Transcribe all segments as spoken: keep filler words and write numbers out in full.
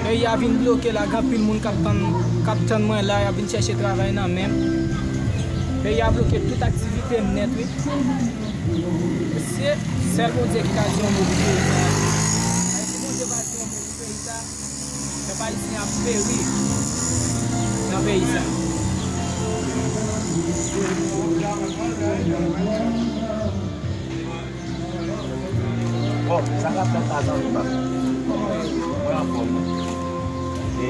Peyi a vin bloke la, gen anpil moun k ap tann, k ap tann mwen la, y ap vin chèche travay nan men m. Peyi a bloke tout aktivite m nèt, wi. Se sèl Bondye ki ka di yon mo pou peyi sa. Si Bondye pa di yon mo pou peyi sa, pèp ayisyen ap peri nan peyi sa. Bon, sa k ap fèt la, zanmi pa m? Mwen anfòm wi. E,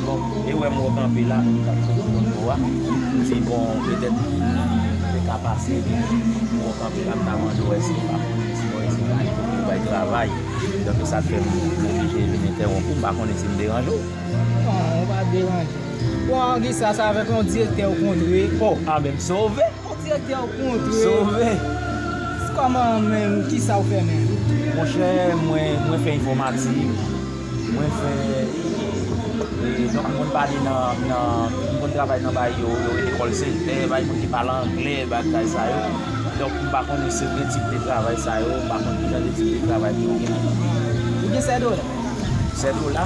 bon, e wè m wè w kanpe la, menm jan m sot bò a. M di, bon, petèt, m te ka pase, m wè w kanpe la, m ta mande w èske w pa konnen si bò isit la gen kote yo bay travay. Donk, e sa k fè m oblije vin entèwonp ou, m pa konnen si m deranje w. Non, ou pa deranje. Bon, an Gisa, se avèk yon direktè ou kontre. Oh, ah, ben, m sove. Yon direktè ou kontre. Sove. Kòman menm, kisa ou fè menm? Monchè, mwen, mwen fè enfòmatik. Mwen fè, e, donk, m konn pale nan, nan, m konn travay nan bay yo, yo rele call center, bay moun ki pale anglè, bagay sa yo. Donk, m pa konnen si gen tip de travay sa yo, m pa konn ki jan de tip de travay pou yo gen. Ou gen sèt dola? Sèt dola?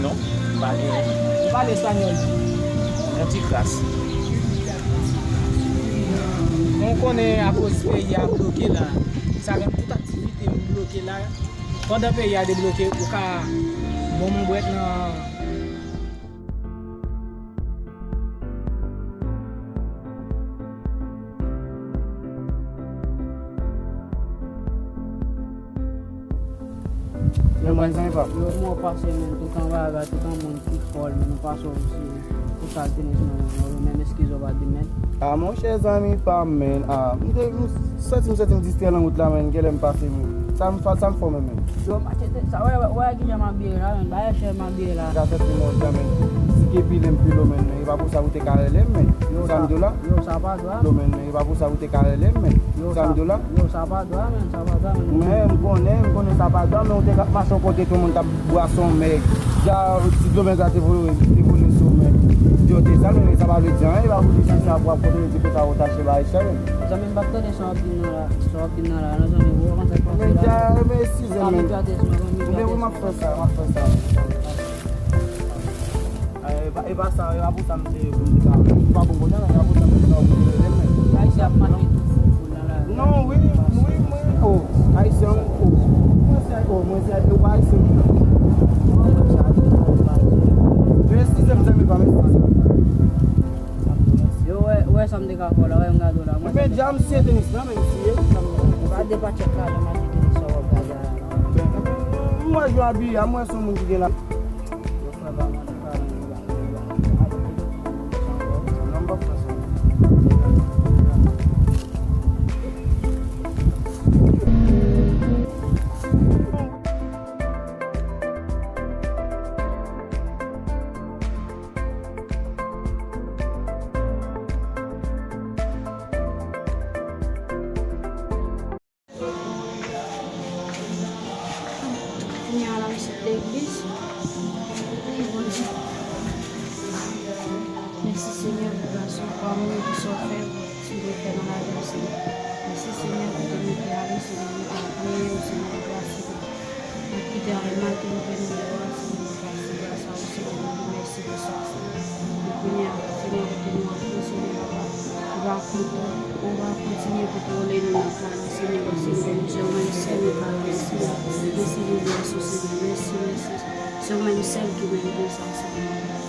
Non, m pa gen. Ou pale espanyòl? Yon ti kras. Bon, ou konnen akoz peyi a bloke la, sa menm tout aktivite yo bloke la. Pandan peyi a debloke, ou ka ban m yon bwèt nan. Yo, mwen zanmi pa m. Yo, mwen pase, men, tout an bagay, tout an moun ki fòl, men, nou pase w si, pou sa, tenis, men, men, men, men, eskize w pa di, men. Ah, monchè, zanmi pa m, men. Ah, m te, m santi, m santi m distrè nan wout la, men, genlè m pase, men. Sa m fa-, sa m fè w menm, men. Yo, machete, sa, wè, wè, wè, kijan m abiye la, men, bagay chè m abiye la. Sa fè ti mò jan, men. Si ke pile m pile w, men, men, e pa pou sa ou te ka rele m, men. Yo, sa m di w la. Yo, sa pa dwa. Yo, men, men, e pa pou sa ou te ka rele m, men. Yo, sa m di w la. Yo, sa pa dwa, men, sa pa dwa, men. Men, m konnen, m konnen sa pa dwa, men ou te ka mache yon kote, tout moun t ap bwase yon mèg. Ja, ti domèn sa te vole, te vole sou men. Yo, te sa, men sa pa vle di anyen, e pa pou di se sa pou ap kontinye di pou sa ou tache bagay chè, men. Zanmi m, m p ap tande sa w ap di m nan la, sa w ap di m nan la, non, zanmi, ou konn sa k pase la. Men, ja, men, eskize m, men. Pa vin pèdi tan, zanmi, pa vin pèdi tan. Men, wi, m ap fè sa, m ap fè sa. E pa, e pa sa, e pa pou sa m te, pou m te ka, ou pa bon kote, men e pa pou sa m te ka, pou m te rele, men. Ayisyen ap mache tou fou, fou nan lari. Non, wi, wi, mwen, oh, Ayisyen, oh. Mwen se, oh, mwen se, ou pa Ayisyen, wi. Mwen se Ayisyen, ou pa Ayisyen. Men eskize m, zanmi pa m, eskize m. Yo, wè, wè sa m te ka fè w la, wè m gade w la. Men ja m siye tenis lan, men m siye. Ou pa depatche ak lajan mache tenis sa w ap gade a la. M wè jan w abiye a, m wè se yon moun ki gen la. Yo, frè, pa mande pa. Kounye a la, m sot legliz. Wi, Bondye. Mèsi, Senyè, pou gras ou, pou amou ou, pou sa w fè, pou sa w vle fè nan lavi m, Senyè. Mèsi, Senyè, kote nou te ale, Senyè, nou te al premye, Senyè, gras ou. N ap kite avè malke nou te nan lè a, Senyè, gras ou, gras a ou, Senyè, nou di mèsi pou sa, Senyè. E kounye a, Senyè, kote nou antre, Senyè, papa, ou va kontan, ou va kontinye kontwole nou nan kay ou, Senyè, paske se ou menm sèl nou ka rele, Senyè. Mèsi, Jezi, Senyè, mèsi, mèsi. Se ou menm sèl ki merite sa, Senyè.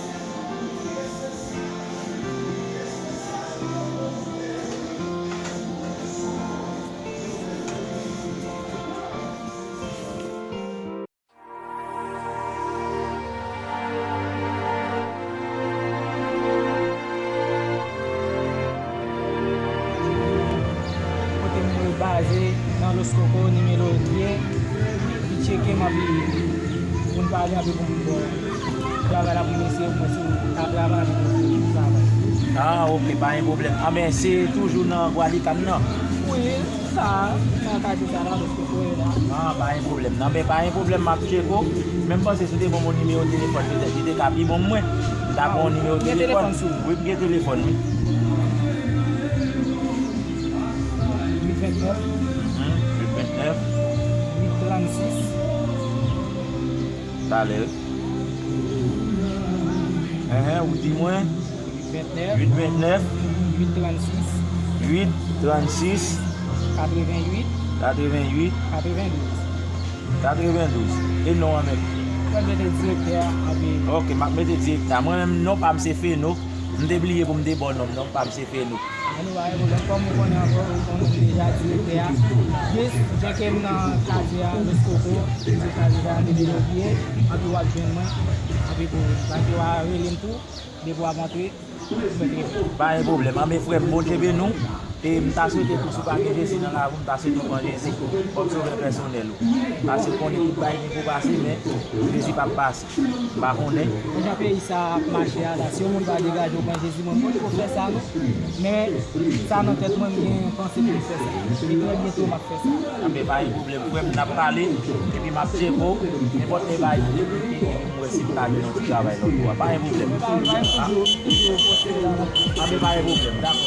Kote m ye baze nan Los Coco, nimewo de, li tcheke m, epi pou n pale anpil pou m bon. Travay la pou mesye, mwen sou ta travay, mwen sou travay. Ah, ok, pa gen pwoblèm. Ah, men se toujou nan Gwalikan nan? Wi, sa, nan katye sa la, Los Coco la. Ah, pa gen pwoblèm. Non, men pa gen pwoblèm, m ap tcheke w. Men m panse si w te ban m yon nimewo telefòn, petèt li te ka pi bon pou mwen. M ta ban w yon nimewo telefòn. Gen telefòn sou ou? Wi, m gen telefòn, wi. Uit vennèf. Hmm, uit vennèf. Uit trannsis. Talè. Enhen, ou di mwen? Uit vennèf. Uit vennèf. Uit trannsis. Uit trannsis. Katrevenn uit. Katrevenn uit. Katrevenn douz. Katrevenn douz. E non an menm? Mwen mete direktè a, anpi. Ok, m ap mete direktè a. Mwen menm, non pa m se Feno. M te bliye pou m te ba w non m, non pa m se Feno. Annou, pa gen pwoblèm. Kòm ou konnen ankò, ou konnen m deja direktè a. Jis, jan ke m nan katye a, Lòskoko, m di sa deja, m te deja bliye, anpi w ap jwenn mwen, anpi pou, paske w a rele m tou, depi w ap antre, ou mèt rele m. Pa gen pwoblèm. Anben, frè m, Bondye beni w. E m ta swete tou, si w pa gen Jezi nan lavi w, m ta swete w pran Jezi kòm sovè pèsonèl ou. Paske w konnen tout bagay gen pou pase, men Jezi p ap pase. M pa konnen. Jan peyi sa a ap mache a la, si yon moun pa degaje w pran Jezi, mwen, m pa t ko fè sa, non. Men, sa nan tèt mwen, m gen panse pou m fè sa. E trè byento, m ap fè sa. Anben, pa gen pwoblèm, frè m, n ap pale, epi m ap tcheke w, nenpòt lè bay ou depi, epi m wè si m ka jwenn yon ti travay lòt bò a. Pa gen pwoblèm. Anben, pa gen pwoblèm, dakò.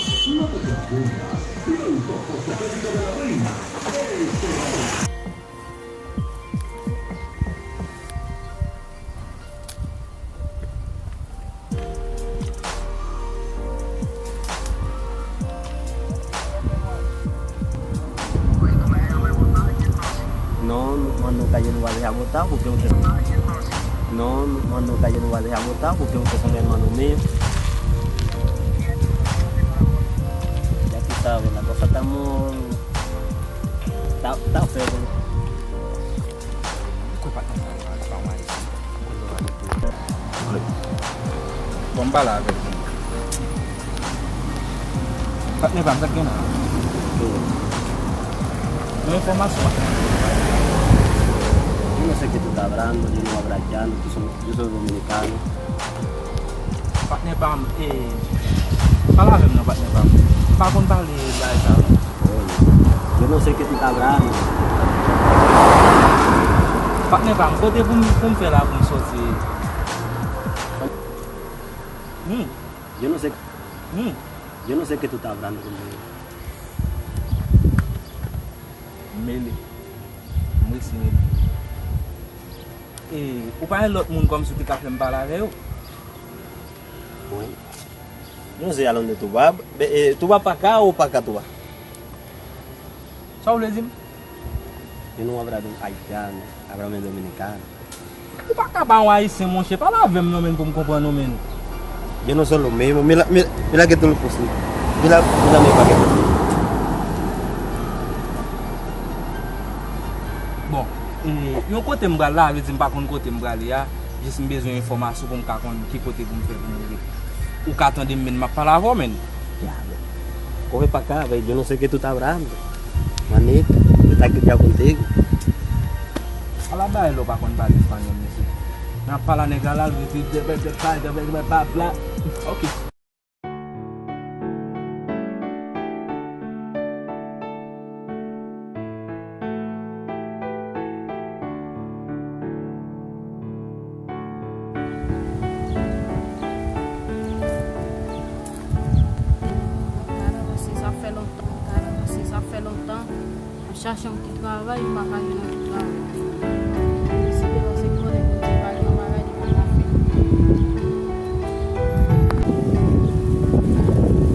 Non, nou, nou ka jwenn w al Jabota, oubyen w te, non, nou, nou ka jwenn w al Jabota, oubyen w te konn manno men. Ya ki sa, wè, la cosa estamos, ta, ta fè, wè. Kò patnè pa, pa, pa, pa, Bon, m pale avèk ou. Patnè pa m, sa k gen la? Yon enfòmasyon, patnè. Yo no sé qué tú estás hablando, yo no hablo haitiano, yo soy, yo soy dominicano. Patnè pa m, e, pale avè m non, patnè pa m. M pa konn pale bagay sa yo. Yo no sé qué tú estás hablando. Patnè pa m, kote pou m, pou m fè la pou m soti? Hmm. Yo no sé, hmm. Yo no sé qué tú estás hablando conmigo. M mele. M resi mele. E, ou pa gen lòt moun kòmsi ou te ka fè m pale avè yo? Wi. Yo no sé a dónde tú vas. Be, eh, tú vas pa acá o pa acá tú vas. Sa w vle di m? Yo no hablo haitiano, háblame dominicano. Ou pa ka ba yon ayisyen, monchè, pale avè m non, menn, pou m konprann ou, menn. Yo no sé lo mismo. Mira, mira, mira que tú lo pusiste. Mira, mira mi paquete. Bon, e, yon kote m pral la, vle di m pa konn kote m prale a. Jis m bezwen enfòmasyon pou m ka konn ki kote pou m fè pou m rive. Ou ka tande m, menn, m ap pale avè w, menn. Diablo. Coge pa acá, ve, yo no sé qué tú estás hablando. Manito, yo está aquí ya contigo. Ala bagay lè w pa konn pale espanyòl, mesye. N ap pale a nèg la, la, bla, bla, bla, bla, bla. Ok. Sa fè lontan, sa fè lontan. Chache yon ti travay, m pa ka jwenn yon ti travay. Deside paske m konnen Bondye pa gen yon bagay li pa ka fè.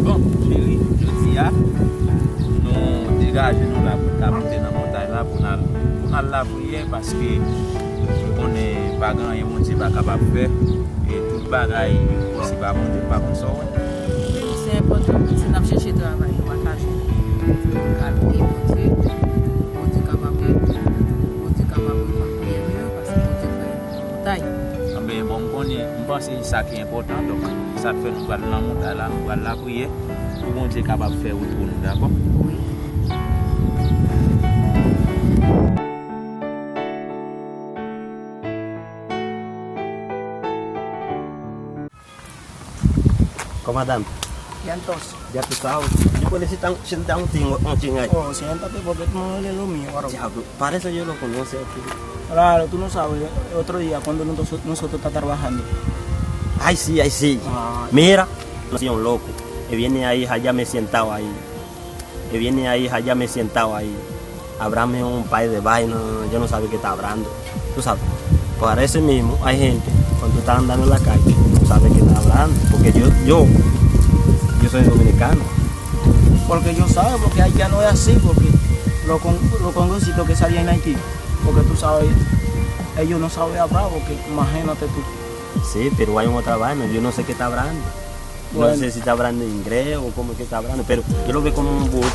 Bon, cheri, jodi a, nou degaje nou la pou n ka monte nan montay la pou n al, pou n al lapriyè paske m konnen pa gen anyen Bondye pa kapab fè. E tout bagay posib a Bondye, m pa konn sa w wè. Wi, se enpòtan. Si n ap chèche travay, nou pa ka jwenn. Fò nou ka lwe Bondye, Bondye kapab, Bondye kapab reponn priyè nou yo, paske Bondye kwè nan montay. Anben, bon, m konnen, m panse se sa ki enpòtan, donk, sa k fè nou pral nan montay la, nou pral lapriyè, pou Bondye kapab fè wout pou nou, dakò? Wi. Comandante. Bien, entonces. Ya tú sabes. Yo puedo decir tan, sentar un tingo, un chinga. Oh, siéntate porque tú no eres lo mío, varón. Diablo, parece yo lo conoce aquí. Claro, tú no sabes. Otro día, cuando nosotros, nosotros está trabajando. Ay, sí, ay, sí. Ah. Mira, no soy un loco. Que viene ahí, allá me he sentado ahí. Que viene ahí, allá me he sentado ahí. Háblame un par de vainas, yo no sabe qué está hablando. Tú sabes. Por eso mismo hay gente, cuando tú estás andando en la calle, no sabe qué está hablando, porque yo, yo, yo soy dominicano. Porque yo sabe, porque haitiano es así, porque los con- los congositos que salían en Haití, porque tú sabes, ellos no saben hablar, porque imagínate tú. Sí, pero hay otra vaina, yo no sé qué está hablando. No sé si está hablando inglés o cómo es que está hablando, pero yo lo veo como un bulto.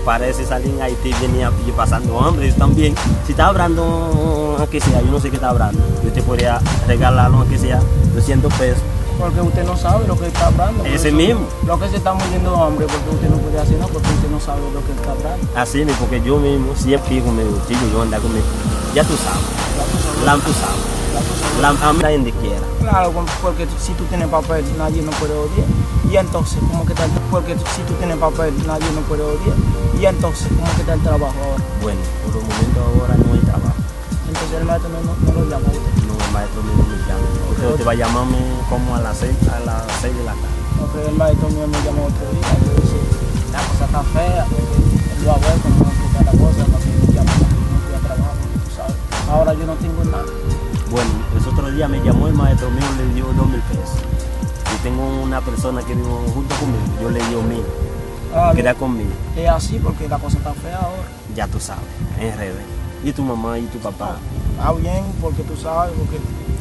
Parece salir en Haití, venía pasando hambre también. Si está hablando, aunque sea, yo no sé qué está hablando. Yo te podría regalarlo, aunque sea doscientos pesos. Porque usted no sabe lo que está hablando, por Ese eso mismo. Lo que se está muriendo de hambre, porque usted no puede hacer nada, porque usted no sabe lo que está hablando. Así mismo, porque yo mismo siempre digo, me digo, yo anda con mi, ya tú sabes. La tú sabes. La tú sabes. La anda donde quiera. Claro, porque si tú tienes papel, nadie no puede odiar. Y entonces, ¿cómo que tal? Porque si tú tienes papel, nadie no puede odiar. Y entonces, ¿cómo que tal trabajo ahora? Bueno, por el momento ahora no hay trabajo. Entonces el maestro no, no, no lo llama a usted. No, el maestro mío no me llama. Usted, usted va a llamarme como a las seis, a las seis de la tarde. Ok, el maestro mío me llamó otro día, me dice, la cosa está fea, él lo habló como que está la cosa, no tiene que llamar, no tiene que trabajar, porque tú sabes. Ahora yo no tengo nada. Bueno, el otro día me llamó el maestro mío, le dio dos mil pesos. Yo tengo una persona que vive junto conmigo, yo le di mil. Ah, queda conmigo. Es así porque la cosa está fea ahora. Ya tú sabes, en redes. ¿Y tu mamá y tu papá? Ah, bien, porque tú sabes, porque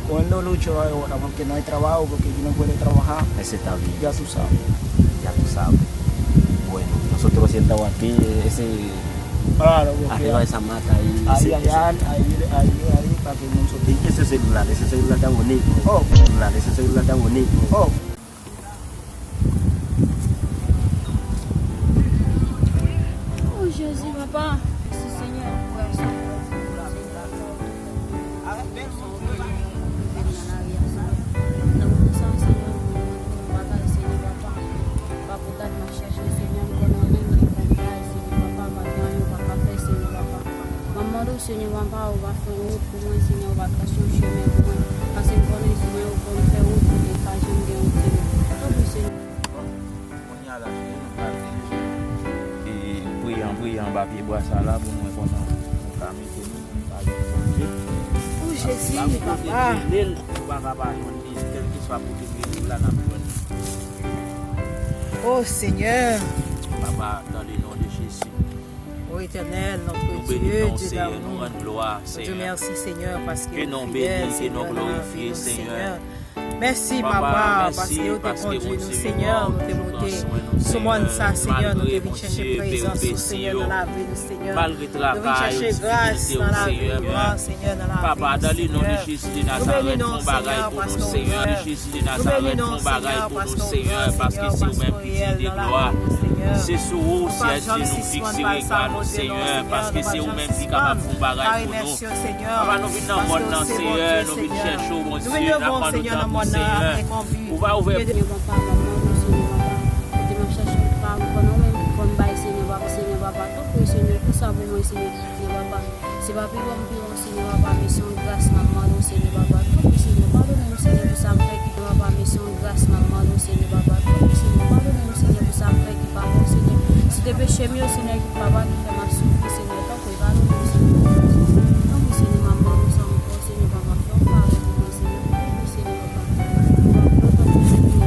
cogiendo lucha ahora, porque no hay trabajo, porque yo no puedo trabajar. Ese está bien. Ya tú sabes. Ya tú sabes. Bueno, nosotros sentados aquí, ese Claro, porque arriba de esa mata ahí, ahí, ese, allá, ese ahí, ahí, ahí, para que no se Y ese celular, ese celular está bonito. Oh. Celular, ese celular está bonito. Oh. Oh, Jezi, papa. Mèsi, Senyè, pou gras ou. Nan moman sa, Senyè, m mande w yon bagay, Senyè, papa. Papa, pou gade m ap chèche, Senyè, m konnen w menm ki konn bay, Senyè, papa, m pa gen anyen w pa ka fè, Senyè, papa. M ap mande w, Senyè, papa, ou va fè yon wout pou mwen, Senyè, ou va trase yon chemen pou mwen. Paske m konnen, Senyè, ou konn fè wout kote pa janm gen wout, Senyè. Tanpri, Senyè. Kounye a la, cheri, nou pral e, priye, priye anba pye bwa sa la pou nou wè kòman nou ka mete nou, pou nou ka jwenn Bondye. O Jezi, papa. Paske kote nou rele l, nou pa ka pa jwenn li. Kèlkeswa kote nou rele l la, n ap jwenn li. O Senyè. Papa, dans le nom de Jésus. O Etènèl, notre Dieu, Dieu d'amour, nous te remercions, Seigneur, parce que tu es fidèle, Seigneur, dans la vie, Seigneur. Mèsi, papa, paske ou te kondui nou, Senyè, nou te moute sou mòn sa, Senyè, nou te vin chèche prezans ou, Senyè, nan lavi nou, Senyè. Nou vin chèche gras nan lavi nou an, Senyè, nan lavi nou, Senyè. Nou beni non, Senyè, paske ou fè. Nou beni non, Senyè, paske ou fè, Senyè, nan lavi nou, Senyè. Nou pa janm sispann ba l sa, Bondye, non, Senyè, nou pa janm sispann ba l. Papa, nou vin nan mòn nan, Senyè, nou vin chèche w, Bondye, n ap mande w tanpri, Senyè. Ou va ouvè. Senyè, papa, m ap mande w, Senyè, papa, kote m ap chèche w, papa, m konnen w menm ki konn bay, Senyè, papa, Senyè, papa, tanpri, Senyè, fè sa pou mwen, Senyè, Senyè, papa. Se pa pi bon m pi bon, Senyè, papa, men se yon gras m ap mande w, Senyè, papa, tanpri, Senyè, padone m, Senyè, pou sa m fè ki, papa, men se yon gras m ap mande w, Senyè, papa, tanpri, Senyè, padone m, Senyè, pou sa m fè ki pa bon, Senyè. Si te peche m yo, Senyè, ki papa, ki fè m ap soufri, Senyè, tanpri, padone m, Senyè. Tanpri, Senyè, m ap mande w sa ankò, Senyè, papa, fè yon bagay pou mwen, Senyè. Tanpri, Senyè, papa. Papa, tanpri, Senyè,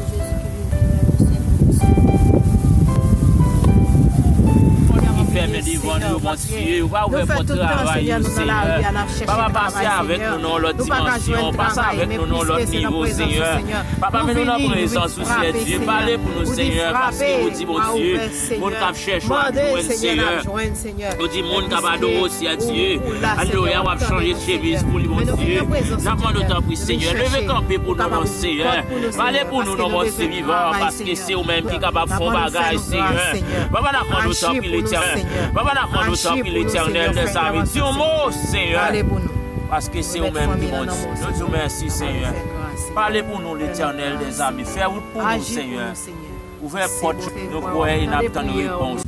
Jezi ki vin pou fè yon sèl pou Senyè. Ki fèmen devan nou, Bondye, ou pa ouvè pòt travay yo, Senyè. Papa, pase avèk nou nan yon lòt dimansyon, pase avèk nou nan yon lòt nivo, Senyè. Papa, men nou nan prezans ou, Senyè Dye. Pale pou nou, Senyè, paske ou di, Bondye, moun k ap chèche w ap jwenn, Senyè. Ou di, moun k ap adore w, Senyè Dye. Alelouya, w ap chanje chemiz pou li, Bondye. N ap mande w, tanpri, Senyè, leve kanpe pou nou, non, Senyè. Pale pou nou, non, Bondye vivan, paske se ou menm ki kapab fè yon bagay, Senyè. Papa, n ap mande w, tanpri, Letènèl. Papa, n ap mande w, tanpri, Letènèl dèzame, di yon mo, Senyè. Paske se ou menm ki Bondye. Nou di w mèsi, Senyè. Pale pou nou, Letènèl dèzame. Fè wout pou nou, Senyè. Ouvè pòt nou kwè e n ap tann repons.